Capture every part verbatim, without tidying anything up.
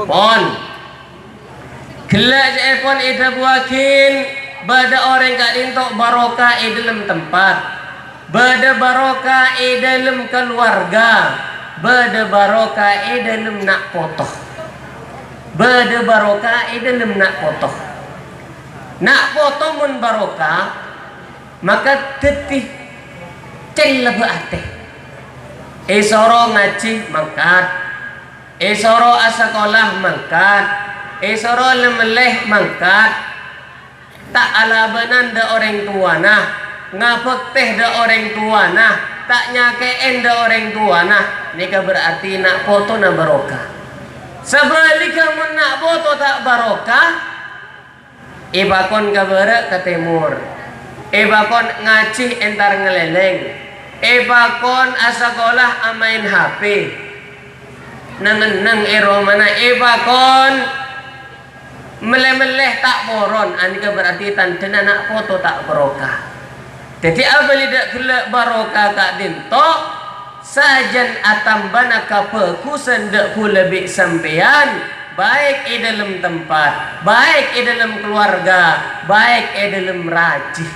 Pon. Ghellâ' ca'èpon èdhâbuwâghin, bâdâ orèng ka'dinto barokah è dhâlem tempat. Bâdâ barokah è dhâlem kaluwarga. Bâdâ barokah è dhâlem na' poto. Bâdâ barokah è dhâlem na' poto. Na' poto mon barokah, maka dhâddhi cellèbbhâ atè. Èsoro ngajhi mangkat. Èsoro asakola mangkat, èsoro lè-mellè mangkat, ta' alabânan dâ' orèng towana, ngabhâktè dâ' orèng towana, ta' nyakè'è dâ' orèng towana, nèka berarti na' potona barokah. Sabhâligghâ, mon na' poto ta' barokah, èpakon ka bârâ' ka tèmor. Èpakon ngajhi entar ngalèlèng. Èpakon asakola amaèn H P. Neng-enneng è romana èpakon mellè-mellè ta' poron. Anèka berarti tandhâna na' poto ta' barokah. Dhâddhi abâli dâ' ghellâ' barokah ka'dinto, sajân atambâna kabhâghusân dâ' ghulâ bi' sampèyan, baik è dhâlem tempat, baik è dhâlem kaluwarga, baik è dhâlem rajhi,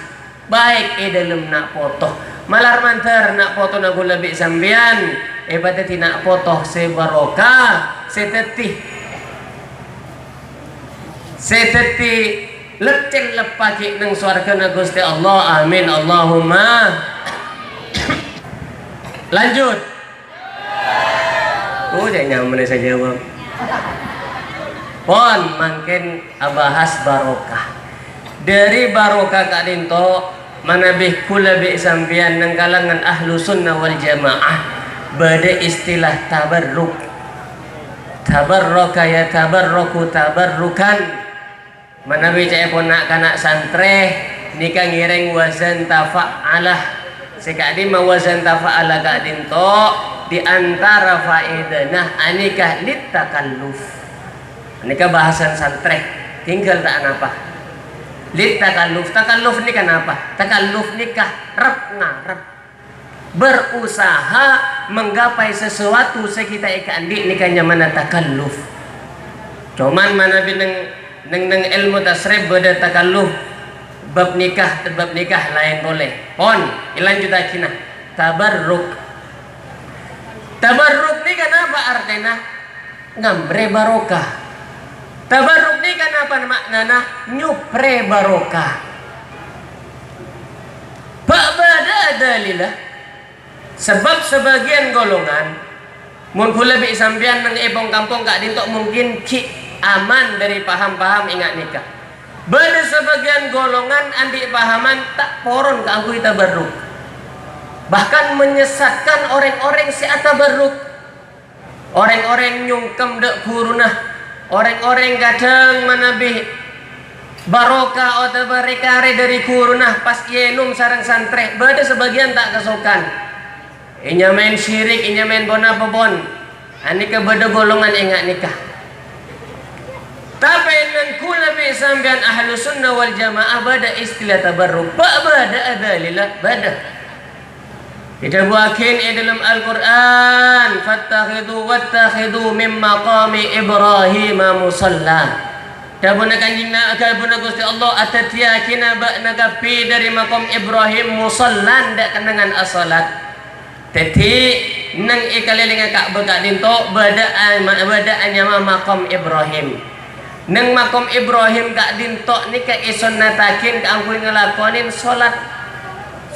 baik è dhâlem na' poto. Malar mandhâr na' potona ghulâ bi' sampèyan èpadhâddhi na' poto sè barokah, sè dhâddhi sè dhâddhi lep-cellep paghi' neng sowarghâna Ghustè Allah. Amin, Allahumma. Lanjut. Oh, cè' nyamana sè jawab. Pon, mangkèn abahas barokah. Dâri barokah ka'dinto, manabi ghulâ bi' sampèyan neng kalangan Ahlussunnah wal Jamaah, bâdâ istilah tabarruk. Tabarraka yatabarraku tabarrukan. Manabi ca'èpon na'-kana' santrè, nèka ngèrèng wazan tafa'ala. Sè ka'dimma wazan tafa'ala ka'dinto, di antara faèdana anèka lit takalluf. Nèka bahasan santrè, tinggal ta' anapa. Lit takalluf, takalluf nèka napa? Takalluf nèka rep-ngarep. Berusaha menggapai sesuatu sè ghi' ta' èkaandi' nèka nyamana takalluf. Coman manabi neng, neng, neng èlmo tasrif bâdâ takalluf bab nikah, bab nikah laèn polè. Pon, èlanjuttaghi na. Tabarruk. Tabarruk nèka napa artèna? Ngamprè barokah. Tabarruk nèka napa ma'nana? Nyoprè barokah. Bâ' bâdâ dalilla. Sabâb sabâgiyân golongan, mon ghulâ bi' sampèyan neng è pong-kampong ka'dinto mungkin ghi' aman dâri paham-paham enga' nèka. Bâdâ sabâgiyân golongan andi' pahaman ta' poron kaangghuy tabarruk. Bahkan menyesatkan orèng-orèng sè atabarruk. Orèng-orèng nyongkem dâ' ghuruna, orèng-orèng kadhâng manabi barokah otabâ rè-karè dâri ghuruna pas èènom sareng santrè, bâdâ sabâgiyân ta' kasokan. Ènyamaè syirik, ènyamaè ponapa pon. Anèka bâdâ golongan enga' nèka. Tapè neng ghulâ bi' sampèyan Ahlussunnah wal Jamaah bâdâ istilah tabarruk. Bâ' bâdâ dalilla, bâdâ. Èdhâbuwâghin è dhâlem Al-Qur'an, "Fattakhidhu, wattakhidhu min maqami Ibrahima musalla." Dhâbuna Kanjeng Na-, dhâbuna Ghustè Allah, "Adhâddhiyâghina bâ'na kabbhi dâri maqam Ibrahim musallan, dâ' kennengngan asholat." Dhâddhi, neng è kalèlèngnga Ka'bah ka'dinto bâdâ a-, bâdâ anyama maqam Ibrahim. Neng maqam Ibrahim ka'dinto nèka èsonnataghin kaangghuy ngalakonè sholat.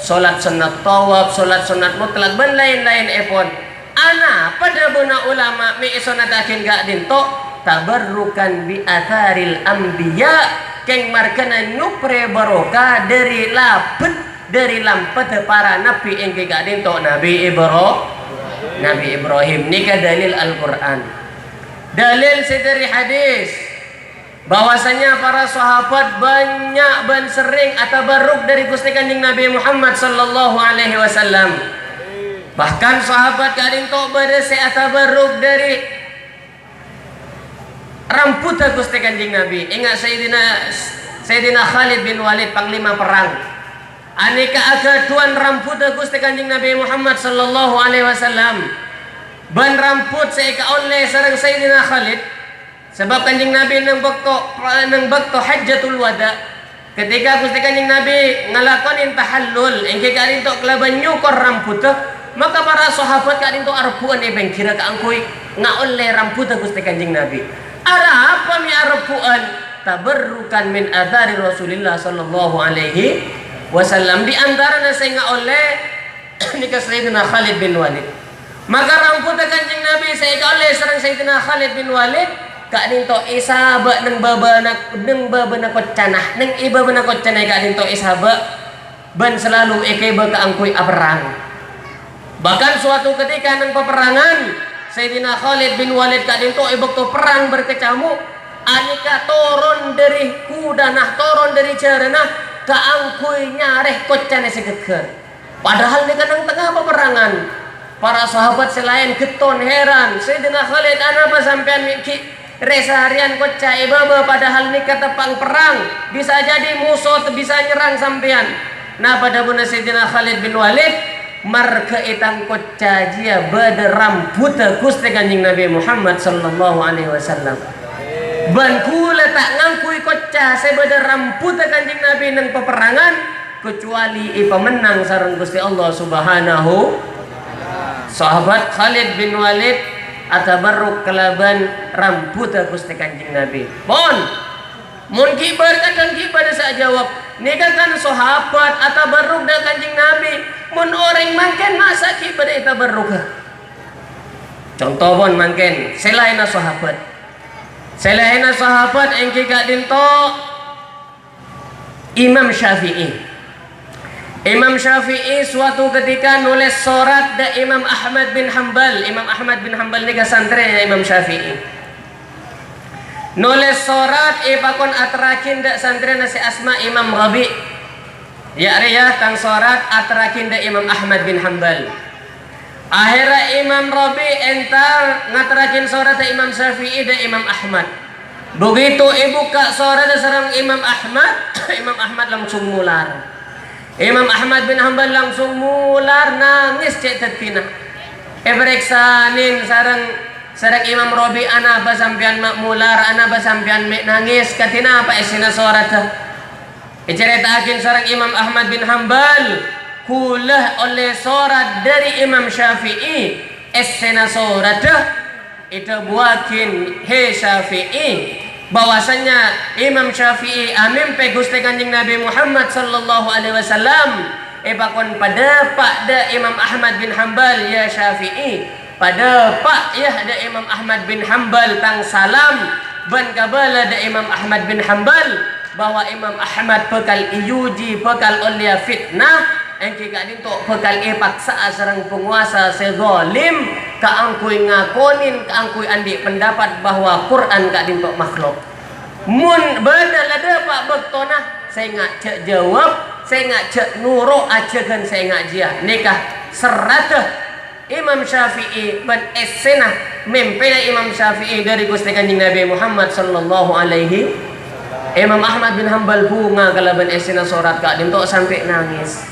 Sholat sunnat thawaf, sholat sunnat mutlak, bân laèn-laèn èpon. Anapa dhâbuna ulama mè' èsonnataghin ka'dinto? Tabarrukan bi atsaril anbiya, kèng marghâna nyoprè barokah dâri labât, dâri lampadhâ para nabbhi èngghi ka'dinto Nabbhi Ibra-, Nabbhi Ibrahim. Nèka dalil Al-Qur'an. Dalil sè dâri hadis. Bahwasanya para sahabat bânnya' bân serrèng atabarruk dâri Ghustè Kanjeng Nabbhi Muhammad sallallahu alaihi wasallam. Bahkan sahabat ka'dinto bâdâ sè atabarruk dâri rambhudhâ Ghustè Kanjeng Nabbhi. Enga' Sayyidina, Sayyidina Khalid bin Walid, panglima perrang. Anèka aghâdhuwân rambhudhâ Ghustè Kanjeng Nabbhi Muhammad sallallahu alaihi wasallam. Bân rambhut sè èkaollè sareng Sayyidina Khalid, sabâb Kanjeng Nabi neng bâkto, neng bâkto Hajjatul Wada', ketika Ghustè Kanjeng Nabi ngalakonè tahallul, èngghi ka'dinto kalabân nyokor rambhudhâ, maka para sahabat ka'dinto arebbhu'ân è pèngghirrâ kaangghuy ngaollè rambhudhâ Ghustè Kanjeng Nabi. Arapa mè' arebbhu'ân? Tabarrukan min atsari Rasulillah sallallahu alaihi wasallam. Di antarana sè ngaollè nèka Sayyidina Khalid bin Walid. Maka rambhudhâ Kanjeng Nabi sè èkaollè sareng Sayyidina Khalid bin Walid ka'dinto èsabâ' neng bâbâna, neng bâbâna koccana, neng è bâbâna koccana ka'dinto èsabâ' bân salalu èkèbâ kaangghuy aperrang. Bahkan suatu ketika neng paperrangan, Sayyidina Khalid bin Walid ka'dinto è bâkto perrang berkecamuk, anèka toron dhâri kudhâna, toron dhâri jhârâna, kaangghuy nyarè koccana sè ghâggâr. Padahal nèka neng tengnga paperrangan. Para sahabat sè laèn ghetton, heran, "Sayyidina Khalid, anapa sampèyan mè' ghi' rè-sarèyan kocca è bâbâ, padahal nèka teppa'na perrang? Bisa jadi moso te-, bisa nyerrang sampèyan." Napa dhâbuna Sayyidina Khalid bin Walid? "Marghâ è tang kocca jiyâ bâdâ rambhudhâ Ghustè Kanjeng Nabi Muhammad sallallahu alaihi wasallam. Bân kaulâ ta' ngangghuy kocca sè bâdâ rambhudhâ Kanjeng Nabi neng paperrangan, kecuali èpamennang sareng Ghustè Allah Subhanahu." Sahabat Khalid bin Walid atabarruk kalabân rambhudhâ Ghustè Kanjeng Nabi. Pon, mon ghi' bâr-, kadhâng ghi' bâdâ sè ajâwâb, "Nèka kan sahabat atabarruk dâ' Kanjeng Nabi, mon orèng mangkèn masa' ghi' bâdâ ètabarrukâ?" Conto pon mangkèn, sè laènna sahabat. Sè laènna sahabat èngghi ka'dinto Imam Syafi'i. Imam Syafi'i suatu ketika nolès sorat dâ' Imam Ahmad bin Hambal. Imam Ahmad bin Hambal nèka santrèna Imam Syafi'i. Nolès sorat èpakon aterraghi dâ' santrèna sè asma Imam Rabi'. "Ya' rèya tang sorat aterraghi dâ' Imam Ahmad bin Hambal." Ahèrra Imam Rabi' entar ngaterraghi soratta Imam Syafi'i dâ' Imam Ahmad. Begitu èbukka' soratta sareng Imam Ahmad, Imam Ahmad langsung molar. Imam Ahmad bin Hambal langsung molar, nangès cè' dhâddhina. Èparèksanè sareng, sareng Imam Rabi', "Anapa sampèyan ma' molar? Anapa sampèyan mè' nangès? Kadhi napa essèna soratta?" Ècarèta'aghi sareng Imam Ahmad bin Hambal, "Kaulâ ollè sorat dâri Imam Syafi'i, essèna soratta." Èdhâbuwaghi, "He Syafi'i, bahwasanya Imam Syafi'i amèmpè Ghustè Kanjeng Nabi Muhammad sallallahu alaihi wasallam èpakon padâpa' dâ' Imam Ahmad bin Hambal, ya Syafi'i. Padâpa', ya, dâ' Imam Ahmad bin Hambal tang salam bân kabâlâ dâ' Imam Ahmad bin Hambal bahwa Imam Ahmad bhâkal èuji, bhâkal ollèya fitnah, èngghi ka'dinto bhâkal èpaksa'a sareng pangowasa sè zalim kaangghuy ngakonè, kaangghuy andi' pendapat bahwa Qur'an ka'dinto makhluk. Mon bâdâ la dâpa' bâktona, sènga' jhâ' jâwâb, sènga' jhâ' noro' ajhâghân sènga' jiyâ." Nèka serratta Imam Syafi'i bân essèna mèmpèna Imam Syafi'i dâri Ghustè Kanjeng Nabi Muhammad sallallahu alaihi. Imam Ahmad bin Hambal bhunga kalabân essèna sorat ka'dinto sampè' nangès.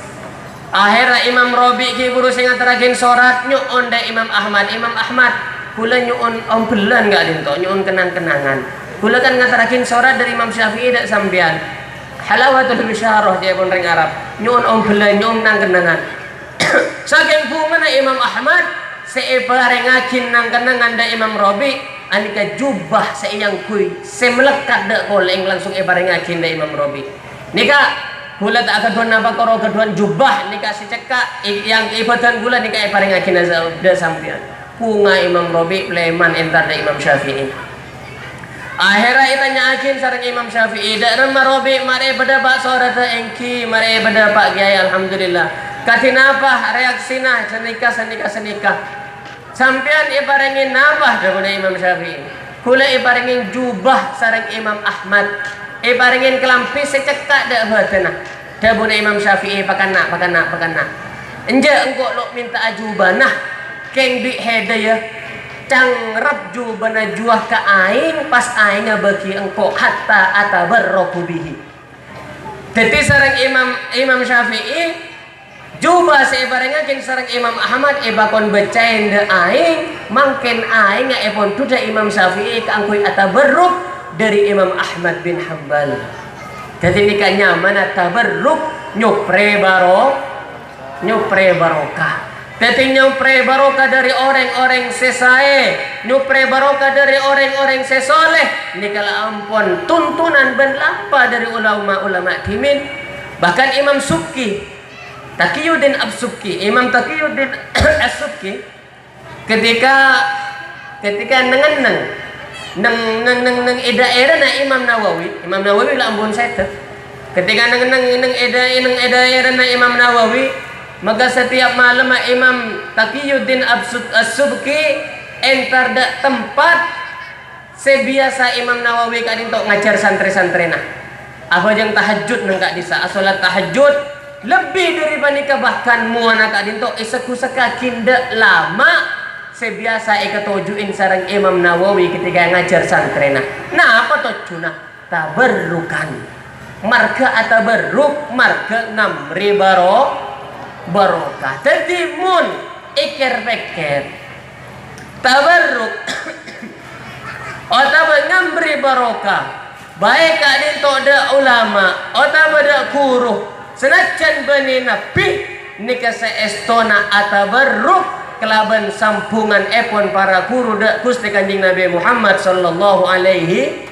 Ahèrra Imam Rabi' ghi' buru sè ngaterraghi sorat nyo'on dâ' Imam Ahmad, "Imam Ahmad, kaulâ nyo'on ombellân ka'dinto, nyo'on kenang-kenangan. Kaulâ kan ngaterraghi sorat dâri Imam Syafi'i dâ' sampèyan. Halawatul bisyarah," ca'èpon rèng Arab. Nyo'on ombellân, nyo'on nang-kennangan. Sakèng bhungana Imam Ahmad, sè èparèngaghi nang-kennangan dâ' Imam Rabi', anèka jubah sè èangghuy, sè malekkat dâ' kolèng langsung èparèngaghi dâ' Imam Rabi'. "Nèka, kaulâ ta' ghâdhuwân napa koro ghâdhuwân jubah nèka sè cekka' è-, yang è bhâdhân kaulâ nèka èparèngaghi dâ-, dâ' sampèyan." Bhunga Imam Rabi' lèman entar dâ' Imam Syafi'i. Ahèrra ètanya'aghi sareng Imam Syafi'i, "Dâ' remma Rabi' marè èpadâpa' soratta?" "Èngghi, marè èpadâpa', Kèyaè, alhamdulillah." "Kadhi napa reaksina?" "Sanèka, sanèka, sanèka." "Sampèyan èparèngè napa?" dhâbuna Imam Syafi'i. "Kaulâ èparèngè jubah sareng Imam Ahmad, èparèngè kalambhi sè cekka' dâ' bhâdhânna." Dhâbuna Imam Syafi'i, "Pakanna', pakanna', pakanna'. Enjâ' engko' lo' mènta'a jubâna, kèng bi' hèdâ, yâ. Cangrep jubâna jubah ka aèng, pas aèngnga bâghi engko' hatta atabarraku bihi." Dhâddhi sareng Imam, Imam Syafi'i, Jhubâ' sè èparèngaghi sareng Imam Ahmad èpakon bâccaè dâ' aèng, mangkèn aèngnga èpondhudhâ Imam Syafi'i kaangghuy atabarruk dâri Imam Ahmad bin Hambal. Dhâddhi nèka nyamana tabarruk, nyoprè baro-, nyoprè barokah. Dhâddhi nyoprè barokah dâri orèng-orèng sè saè, nyoprè barokah dâri orèng-orèng sè soleh, nèka la ampon tuntunan bân lampa dâri ulama-ulama dhimèn. Bahkan Imam Subki, Taqiyuddin As-Subki, Imam Taqiyuddin As-Subki, ketika, ketika neng-enneng, neng, neng, neng, neng è dhaèrana Imam Nawawi, Imam Nawawi la ampon sèdhâ. Ketika neng-enneng, neng è dha-, neng è dhaèrana Imam Nawawi, maka setiap malemma Imam Taqiyuddin As-Sub-, As-Subki entar dâ' tempat sè biyasa Imam Nawawi ka'dinto ngajhâr santrè-santrèna. Abhâjâng tahajjud neng ka'dissa', asholat tahajjud, lebbi dâri panèka bahkan mowana ka'dinto èseggu-seggaghi dâ' lama sè biyasa èkatoju'in sareng Imam Nawawi ketika ngajhâr santrèna. Napa tojjhuna? Tabarrukan. Marghâ atabarruk, marghâ ngamrè baro-, barokah. Dhâddhi mon èkèr-pèkkèr, tabarruk otabâ ngamrè barokah, bhâi ka'dinto dâ' ulama otabâ dâ' ghuru, sanajjân bânnè nabbhi, nèka saèstona atabarruk kalabân sambhungannèpon para ghuru dâ' Ghustè Kanjeng Nabbhi Muhammad sallallahu alaihi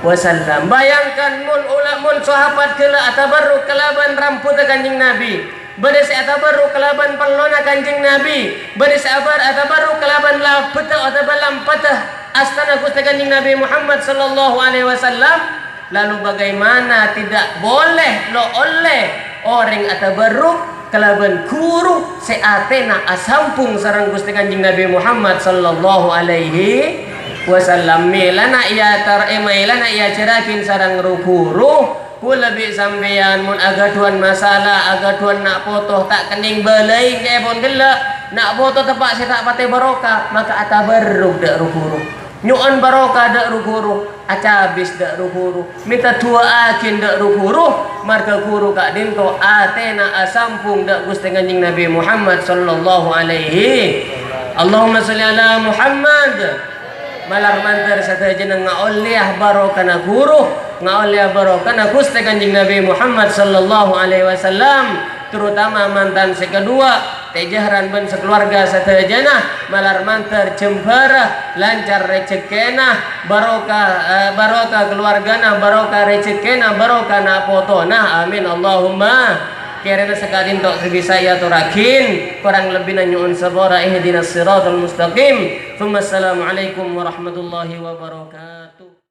wasallam. Bayangkan, mon ula-, mon sahabat ghellâ' atabarruk kalabân rambhudhâ Kanjeng Nabbhi, bâdâ sè atabarruk kalabân pellona Kanjeng Nabbhi, bâdâ sè abar-, atabarruk kalabân labeddhâ otabâ lampeddhâ astana Ghustè Kanjeng Nabbhi Muhammad sallallahu alaihi wasallam, lalu bagaimana tidak boleh, lo' ollè orèng atabarruk kalabân ghuru sè atèna asambhung sareng Ghustè Kanjeng Nabbhi Muhammad sallallahu alaihi wasallam. Mèlana èatar-, è, mèlana èajhârraghi sareng ru-ghuru, kaulâ bi' sampèyan mon aghâdhuwân masalah, aghâdhuwân na' poto ta' kennèng bâlâi ka'èpon ghellâ', na' poto teppa' sè ta' patè barokah, maka atabarruk dâ' ru-ghuru. Nyo'on barokah dâ' ru-ghuru, acabis dâ' ru-ghuru, mènta du'aaghi dâ' ru-ghuru, marghâ ghuru ka'dinto atèna asambhung dâ' Ghustè Kanjeng Nabbhi Muhammad sallallahu alaihi. Allahumma shalli ala Muhammad. Malar mandhâr sadhâjâna ngaollèya barokana ghuru, ngaollèya barokana Ghustè Kanjeng Nabbhi Muhammad sallallahu alaihi wasallam, terutama mantan sè kaduwâ', Tè Jahran bân sakalowarga sadhâjâna, malar mandhâr jembhârâ, lancar rejekkèna, barokah, eh, barokah kalowargana, barokah rejekkèna, barokah na' potona. Amin, Allahumma. Kèrana saka'dinto sè bisa èatorraghi, korang lebbina nyo'on sapora. Ihdinas siratal mustaqim. Tsumma assalamualaikum warahmatullahi wabarakatuh.